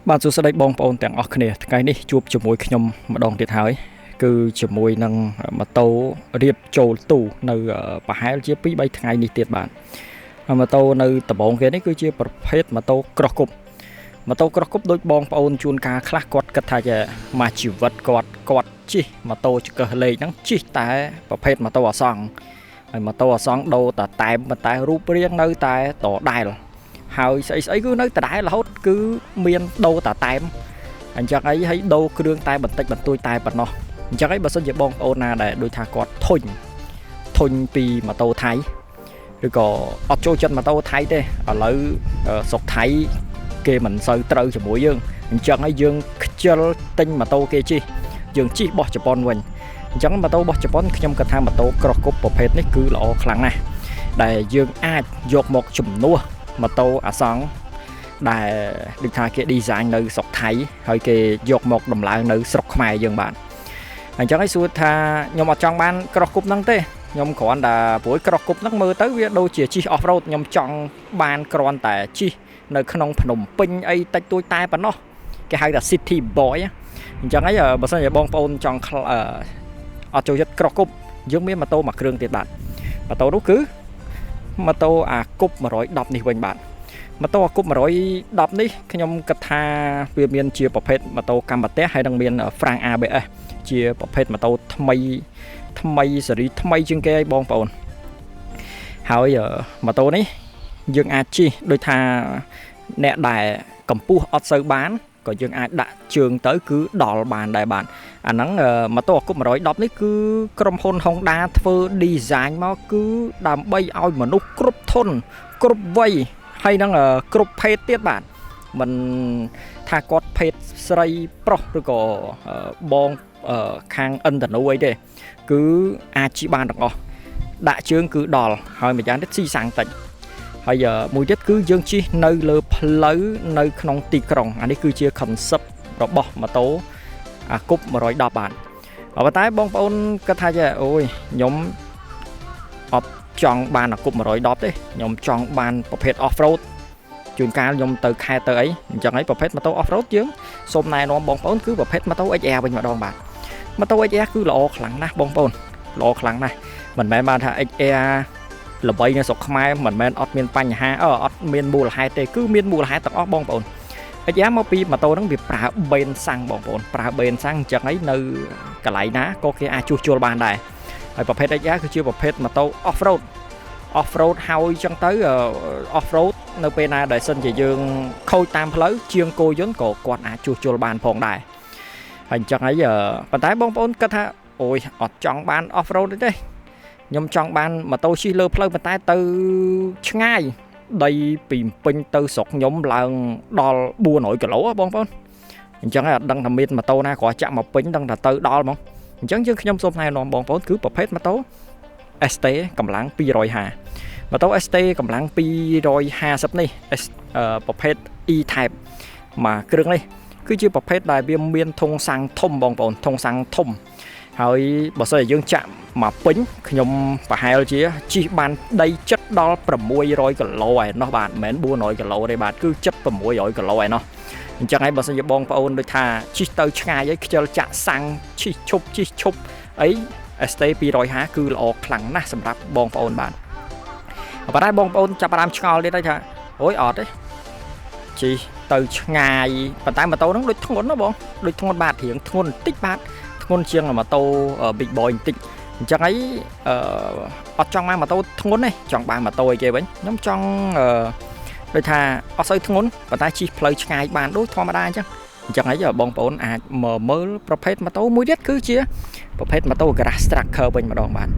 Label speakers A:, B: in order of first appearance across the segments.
A: បាទសួស្តីបងប្អូនទាំងអស់គ្នាថ្ងៃនេះជួបជាមួយខ្ញុំម្ដងទៀតហើយគឺជាមួយនឹងម៉ូតូរៀបចូលទូនៅប្រហែលជា2 3ថ្ងៃនេះទៀតបាទម៉ូតូនៅដំបងគេនេះគឺជាប្រភេទម៉ូតូ cross គប់ម៉ូតូ cross គប់ដូចបងប្អូនជួនកាលខ្លះគាត់គិតថាជាមួយជីវិតគាត់គាត់ជិះម៉ូតូចង្កឹះលេខហ្នឹងជិះតែប្រភេទម៉ូតូអាសង់ហើយម៉ូតូអាសង់ដូរតែតែមប៉ុន្តែរូបរាងនៅតែដដែលហើយស្អីស្អីគឺនៅដដែលរហូតគឺមានដូរតាតែមអញ្ចឹងអីហើយដូរគ្រឿងតែបន្តិចបន្តួចតែប៉ុណ្ណោះអញ្ចឹងអីបើសិនជាបងប្អូនណាដែលដូចថាគាត់ធុញធុញពីម៉ូតូថៃឬក៏អត់ចូលចិត្តម៉ូតូថៃទេឥឡូវស្រុកថៃគេមិនសូវត្រូវជាមួយយើងអញ្ចឹងហើយយើងខ្ជិលទិញម៉ូតូគេជិះយើងជិះរបស់ជប៉ុនវិញអញ្ចឹងម៉ូតូរបស់ជប៉ុនខ្ញុំគិតថាម៉ូតូ cross គប់ប្រភេទនេះគឺល្អខ្លាំងណាស់ដែលយើងអាចយកមកជំនួសម៉ូតូអាសង់ដែលដូចថាគេ design នៅស្រុកថៃហើយគេយកមកដំឡើងនៅស្រុកខ្មែរយើងបាទអញ្ចឹងឲ្យសួរថាខ្ញុំអត់ចង់បាន cross គប់ហ្នឹងទេខ្ញុំគ្រាន់តែព្រោះ cross គប់ហ្នឹងមើលទៅវាដូចជាជិះ off road ខ្ញុំចង់បានគ្រាន់តែជិះនៅក្នុងភ្នំពេញអីតិចតួចតែប៉ុណ្ណោះគេហៅថា city boy អញ្ចឹងហើយបើសិនជាបងប្អូនចង់អត់ចូលចិត្ត cross គប់យើងមានម៉ូតូមួយគ្រឿងទៀតបាទម៉ូតូនោះគឺម៉ូតូអាគប់110នេះវិញបាទម៉ូតូអាគប់110នេះខ្ញុំគិតថាវាមានជាប្រភេទម៉ូតូកម្មផ្ទះហើយនឹងមានហ្វ្រាំង ABS ជាប្រភេទម៉ូតូថ្មីថ្មីស៊េរីថ្មីជាងគេឲ្យបងប្អូនហើយម៉ូតូនេះយើងអាចជិះដូចថាអ្នកដែលកម្ពស់អត់សូវបានក៏យើងអាចដាក់ជើងទៅគឺដល់បានដែរបាទអាហ្នឹងម៉ូតូអាគប់110នេះគឺក្រុមហ៊ុន Honda ធ្វើ design មកគឺដើម្បីឲ្យមនុស្សគ្រប់ធនគ្រប់វ័យហើយនឹងគ្រប់ភេទទៀតបាទមិនថាគាត់ភេទស្រីប្រុសឬក៏បងខាងឥន្ទនូអីទេគឺអាចជិះបានទាំងអស់ដាក់ជើងគឺដល់ហើយម្យ៉ាងទៀតស៊ីសាំងតិចហើយមួយទៀតគឺយើងជិះនៅលើផ្លូវនៅក្នុងទីក្រុងអានេះគឺជា concept របស់ម៉ូតូអាគប់110បាទប៉ុន្តែបងប្អូនគិតថាចេះអូយខ្ញុំអត់ចង់បានអាគប់110ទេខ្ញុំចង់បានប្រភេទ off road ជួនកាលខ្ញុំទៅខេត្តទៅអីអញ្ចឹងហើយប្រភេទម៉ូតូ off road យើងសូមណែនាំបងប្អូនគឺប្រភេទម៉ូតូ XR វិញម្ដងបាទម៉ូតូ XR គឺល្អខ្លាំងណាស់បងប្អូនល្អខ្លាំងណាស់មិនមែនបានថា XR ល្បីនៅស្រុកខ្មែរមិនមែនអត់មានបញ្ហាអអត់មានមូលហេតុទេគឺមានមូលហេតុទាំងអស់បងប្អូន XR មកពីម៉ូតូហ្នឹងវាប្រើបេនសាំងបងប្អូនប្រើបេនសាំងអញ្ចឹងហើយនៅកន្លែងណាក៏គេអាចជួសជុលបានដែរហើយប្រភេទ XR គឺជាប្រភេទម៉ូតូ off road off road ហើយអញ្ចឹងទៅ off road នៅពេលណាដែលសិនជាយើងខូចតាមផ្លូវជាងគោយន្តក៏គាត់អាចជួសជុលបានផងដែរហើយអញ្ចឹងហើយប៉ុន្តែបងប្អូនគិតថាអូយអត់ចង់បាន off road ទេខ្ញុំចង់បានម៉ូតូជិះលើផ្លូវប៉ុន្តែទៅឆ្ងាយដីពីពេញទៅស្រុកខ្ញុំឡើងដល់400គីឡូបងប្អូនអញ្ចឹងហើយអត់ដឹងថាមានម៉ូតូណាគ្រាន់ចាក់មកពេញដឹងថាទៅដល់ហ្មងអញ្ចឹងយើងខ្ញុំសូមណែនាំបងប្អូនគឺប្រភេទម៉ូតូ ST កម្លាំង250ម៉ូតូ ST កម្លាំង250នេះប្រភេទ E type មួយគ្រឿងនេះគឺជាប្រភេទដែលវាមានធុងសាំងធំបងប្អូនធុងសាំងធំហើយបើសិនជាយើងចាក់មកពេញខ្ញុំប្រហែលជាជិះបានដីចិត្តដល់600គីឡូឯណោះបាទមិនមែន400គីឡូទេបាទគឺចិត្ត600គីឡូឯណោះអញ្ចឹងហើយបើសិនជាបងប្អូនដូចថាជិះទៅឆ្ងាយអីខ្ជិលចាក់សាំងជិះឈប់ជិះឈប់អី ST 250គឺល្អខ្លាំងណាស់សម្រាប់បងប្អូនបាទប៉ុន្តែបងប្អូនចាប់ផ្ដើមឆ្ងល់ទៀតហើយថាអូយអត់ទេជិះទៅឆ្ងាយប៉ុន្តែម៉ូតូហ្នឹងដូចធ្ងន់ណាបងដូចធ្ងន់បាទរៀងធ្ងន់បន្តិចបាទធ្ងន់ជាងម៉ូតូ Big Boy បន្តិចអញ្ចឹងអីអឺអត់ចង់បានម៉ូតូធ្ងន់ទេចង់បានម៉ូតូអីគេវិញខ្ញុំចង់អឺដូចថាអត់សូវធ្ងន់ប៉ុន្តែជិះផ្លូវឆ្ងាយបានដូចធម្មតាអញ្ចឹងអញ្ចឹងហើយបងប្អូនអាចមកមើលប្រភេទម៉ូតូមួយទៀតគឺជាប្រភេទម៉ូតូ Garage Tracker វិញម្ដងបាទ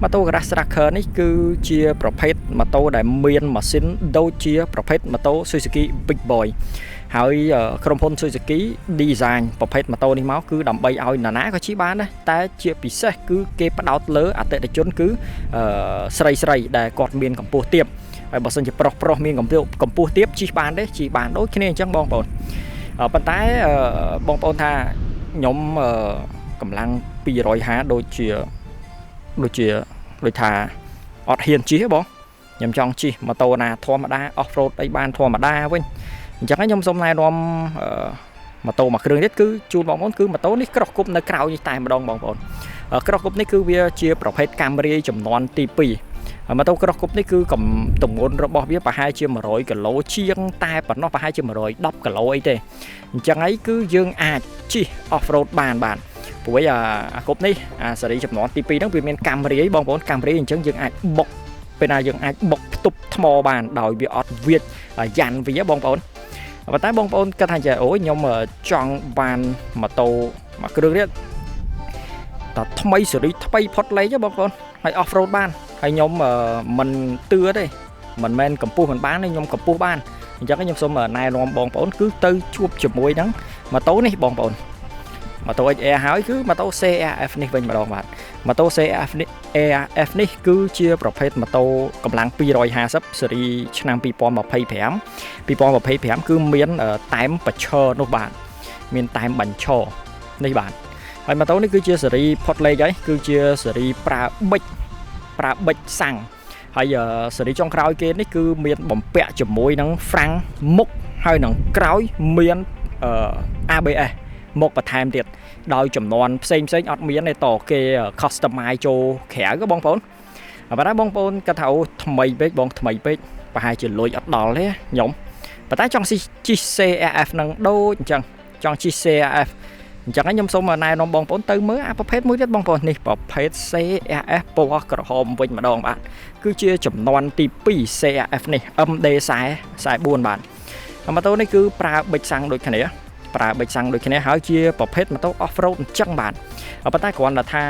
A: ម៉ូតូ Garage Tracker នេះគឺជាប្រភេទម៉ូតូដែលមានម៉ាស៊ីនដូចជាប្រភេទម៉ូតូ Suzuki Big Boy ហើយក្រុមហ៊ុន Suzuki design ប្រភេទម៉ូតូនេះមកគឺដើម្បីឲ្យនរណាក៏ជិះបានដែរតែជាពិសេសគឺគេផ្ដោតលើអតិថិជនគឺស្រីស្រីដែលគាត់មានកម្ពស់ទាបហើយបើសិនជាប្រុសប្រុសមានកម្ពស់កម្ពស់ទាបជិះបានទេជិះបានដូចគ្នាអញ្ចឹងបងប្អូនប៉ុន្តែបងប្អូនថាខ្ញុំកម្លាំង250ដូចជាដូចជាដូចថាអត់ហ៊ានជិះទេបងខ្ញុំចង់ជិះម៉ូតូណាធម្មតា off road អីបានធម្មតាវិញ អញ្ចឹងខ្ញុំសូមណែនាំម៉ូតូមួយគ្រឿងទៀតគឺជូនបងប្អូនគឺម៉ូតូនេះក្រោះគប់នៅក្រោយនេះតែម្ដងបងប្អូនក្រោះគប់នេះគឺវាជាប្រភេទកាំរាយចំនួនទី2ម៉ូតូក្រោះគប់នេះគឺកំទម្ងន់របស់វាប្រហែលជា100គីឡូជាងតែប៉ុណ្ណោះប្រហែលជា110គីឡូអីទេអញ្ចឹងហើយគឺយើងអាចជិះ off road បានបាទព្រោះអាគប់នេះអាសេរីចំនួនទី2ហ្នឹងវាមានកាំរាយបងប្អូនកាំរាយអញ្ចឹងយើងអាចបុកពេលណាយើងអាចបុកផ្ទប់ថ្មបានដោយវាអត់វាចយ៉ាន់វាបងប្អូនប៉ុន្តែបងប្អូនគិតថាចេះអូយខ្ញុំចង់បានម៉ូតូមួយគ្រឿងទៀតតថ្មីសេរីថ្មីផុតលេខបងប្អូនហើយ off road បានហើយខ្ញុំមិនទឿទេមិនមែនកម្ពស់មិនបានទេខ្ញុំកម្ពស់បានអញ្ចឹងខ្ញុំសូមណែនាំបងប្អូនគឺទៅជួបជាមួយនឹងម៉ូតូនេះបងប្អូនម៉ូតូ XR ហើយគឺម៉ូតូ CRF នេះវិញម្ដងបាទម៉ូតូ CRF នេះ ARF នេះគឺជាប្រភេទម៉ូតូកម្លាំង250ស៊េរីឆ្នាំ2025 2025គឺមានតែមបញ្ឈរនោះបាទមានតែមបញ្ឈរនេះបាទហើយម៉ូតូនេះគឺជាស៊េរីផុតលេខហើយគឺជាស៊េរីប្រើប៊ិចប្រើប៊ិចសាំងហើយស៊េរីចុងក្រោយគេនេះគឺមានបំពាក់ជាមួយនឹងហ្វ្រាំងមុខហើយនឹងក្រោយមាន ABS មកបន្ថែមទៀតដោយចំនួនផ្សេងផ្សេងអត់មានទេតគេ customize ចូលក្រៅក៏បងប្អូនប៉ុន្តែបងប្អូនគាត់ថាអូថ្មីពេកបងថ្មីពេកប្រហែលជាលុយអត់ដល់ទេខ្ញុំប៉ុន្តែចង់ជិះ CRF នឹងដូចអញ្ចឹងចង់ជិះ CRF អញ្ចឹងខ្ញុំសូមណែនាំបងប្អូនទៅមើលអាប្រភេទមួយទៀតបងប្អូននេះប្រភេទ CRF ពណ៌ក្រហមវិញម្ដងបាទគឺជាចំនួនទី2 CRF នេះ MD 40 44បាទម៉ូតូនេះគឺប្រើប៊ិចសាំងដូចគ្នាប្រើប៊ិចសាំងដូចគ្នាហើយជាប្រភេទម៉ូតូ off road អញ្ចឹងបាទប៉ុន្តែគ្រាន់តែថា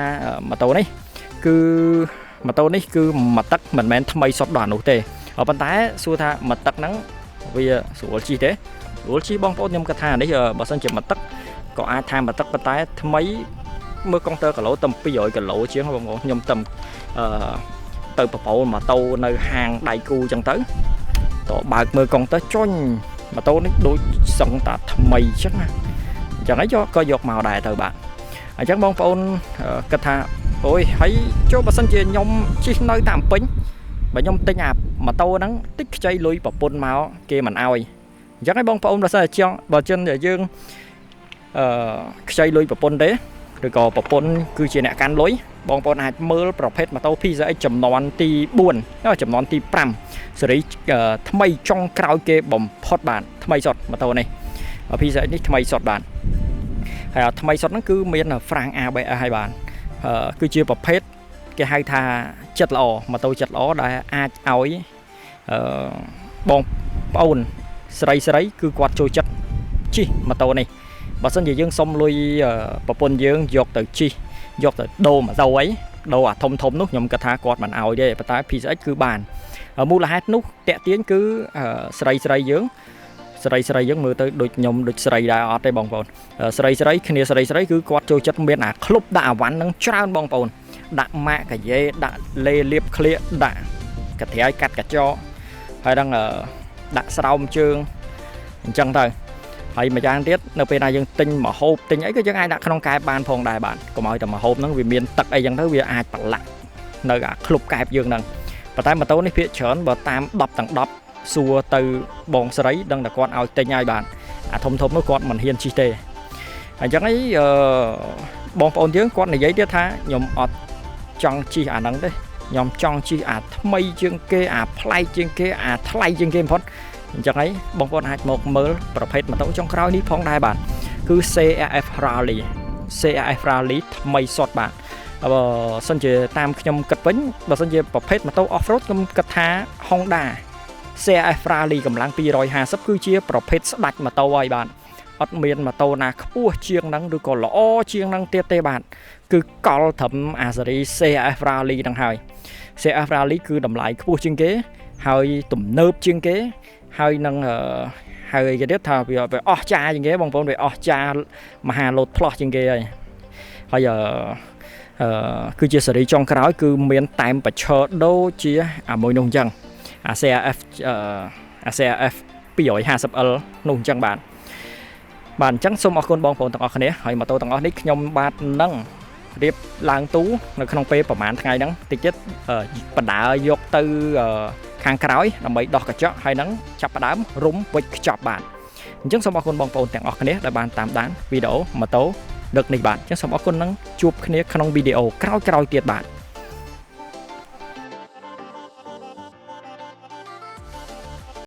A: ម៉ូតូនេះគឺម៉ូតូនេះគឺមួយទឹកមិនមែនថ្មីសុទ្ធដល់នោះទេប៉ុន្តែសួរថាមួយទឹកហ្នឹងវាស្រួលជិះទេស្រួលជិះបងប្អូនខ្ញុំគិតថានេះបើសិនជាមួយទឹកក៏អាចថាមួយទឹកប៉ុន្តែថ្មីមើលកុងទ័រគីឡូតែ200គីឡូជាងបងប្អូនខ្ញុំតែអឺទៅប្រពូលម៉ូតូនៅហាងដៃគូអញ្ចឹងទៅតបើកមើលកុងទ័រចុញម៉ូតូនេះដូចសឹងតាថ្មីអញ្ចឹងណាអញ្ចឹងហើយយកក៏យកមកដែរទៅបាទអញ្ចឹងបងប្អូនគិតថាអូយហើយចូលបើសិនជាខ្ញុំជិះនៅតាមពេញបើខ្ញុំទិញអាម៉ូតូហ្នឹងតិចខ្ចីលុយប្រពន្ធមកគេមិនអោយអញ្ចឹងហើយបងប្អូនបើសិនជាចង់បើចិនយើងអឺខ្ចីលុយប្រពន្ធទេឬក៏ប្រពន្ធគឺជាអ្នកកាន់លុយបងប្អូនអាចមើលប្រភេទម៉ូតូ PCX ចំនួនទី4ចំនួនទី5ស៊េរីថ្មីចុងក្រោយគេបំផុតបាទថ្មីសុទ្ធម៉ូតូនេះ PCX នេះថ្មីសុទ្ធបាទហើយថ្មីសុទ្ធហ្នឹងគឺមានហ្វ្រាំង ABS ហើយបាទគឺជាប្រភេទគេហៅថាចិត្តល្អម៉ូតូចិត្តល្អដែលអាចឲ្យអឺបងប្អូនស្រីស្រីគឺគាត់ចូលចិត្តជិះម៉ូតូនេះបើសិនជាយើងសុំលុយប្រពន្ធយើងយកទៅជិះយកទៅដូរម៉ូតូអីដូរអាធំធំនោះខ្ញុំគិតថាគាត់មិនអោយទេប៉ុន្តែ PCX គឺបានមូលហេតុនោះតាក់ទាញគឺស្រីស្រីយើងស្រីស្រីយើងមើលទៅដូចខ្ញុំដូចស្រីដែរអត់ទេបងប្អូនស្រីស្រីគ្នាស្រីស្រីគឺគាត់ចូលចិត្តមានអាក្លុបដាក់អវ៉ាន់នឹងច្រើនបងប្អូនដាក់ម៉ាកកាយេដាក់លេលៀបក្លៀកដាក់កត្រាយកាត់កញ្ចក់ហើយដល់ដាក់ស្រោមជើងអញ្ចឹងទៅហើយម្យ៉ាងទៀតនៅពេលណាយើងទិញម្ហូបទិញអីក៏យើងអាចដាក់ក្នុងកែបបានផងដែរបាទកុំឲ្យតែម្ហូបហ្នឹងវាមានទឹកអីចឹងទៅវាអាចប្រឡាក់នៅអាក្លុបកែបយើងហ្នឹងប៉ុន្តែម៉ូតូនេះភាគច្រើនបើតាម10ទាំង10សួរទៅបងស្រីដឹងតែគាត់ឲ្យទិញឲ្យបាទអាធំធំនោះគាត់មិនហ៊ានជិះទេអញ្ចឹងអីអឺបងប្អូនយើងគាត់និយាយទៀតថាខ្ញុំអត់ចង់ជិះអាហ្នឹងទេខ្ញុំចង់ជិះអាថ្មីជាងគេអាប្លែកជាងគេអាថ្លៃជាងគេបំផុតអញ្ចឹងអីបងប្អូនអាចមកមើលប្រភេទម៉ូតូចុងក្រោយនេះផងដែរបាទគឺ CRF Rally CRF Rally ថ្មីសុទ្ធបាទបើសិនជាតាមខ្ញុំគិតវិញបើសិនជាប្រភេទម៉ូតូ off road ខ្ញុំគិតថា Honda CRF Rally កម្លាំង250គឺជាប្រភេទស្ដាច់ម៉ូតូហើយបាទអត់មានម៉ូតូណាខ្ពស់ជាងហ្នឹងឬក៏ល្អជាងហ្នឹងទៀតទេបាទគឺកលត្រឹមអាស៊េរី CRF Rally ហ្នឹងហើយ CRF Rally គឺតម្លៃខ្ពស់ជាងគេហើយទំនើបជាងគេហើយនឹងហើយគេទៀតថាវាអស់ចាជាងគេបងប្អូនវាអស់ចាមហាលោតផ្លោះជាងគេហើយហើយអឺគឺជាស៊េរីចុងក្រោយគឺមានតែមបឈរដូចជាអាមួយនោះអញ្ចឹងអា CRF អា CRF 250L នោះអញ្ចឹងបាទបាទអញ្ចឹងសូមអរគុណបងប្អូនទាំងអស់គ្នាហើយម៉ូតូទាំងអស់នេះខ្ញុំបាទនឹងរៀបឡើងទូនៅក្នុងពេលប្រហែលថ្ងៃហ្នឹងតិចទៀតបដើយកទៅខាងក្រោយដើម្បីដោះកញ្ចក់ហើយនឹងចាប់ផ្ដើមរុំវិចខ្ចប់បាទ។ អញ្ចឹងសូមអរគុណបងប្អូនទាំងអស់គ្នាដែលបានតាមដានវីដេអូម៉ូតូដឹកនេះបាទអញ្ចឹងសូមអរគុណនឹងជួបគ្នាក្នុងវីដេអូក្រោយៗទៀតបាទ។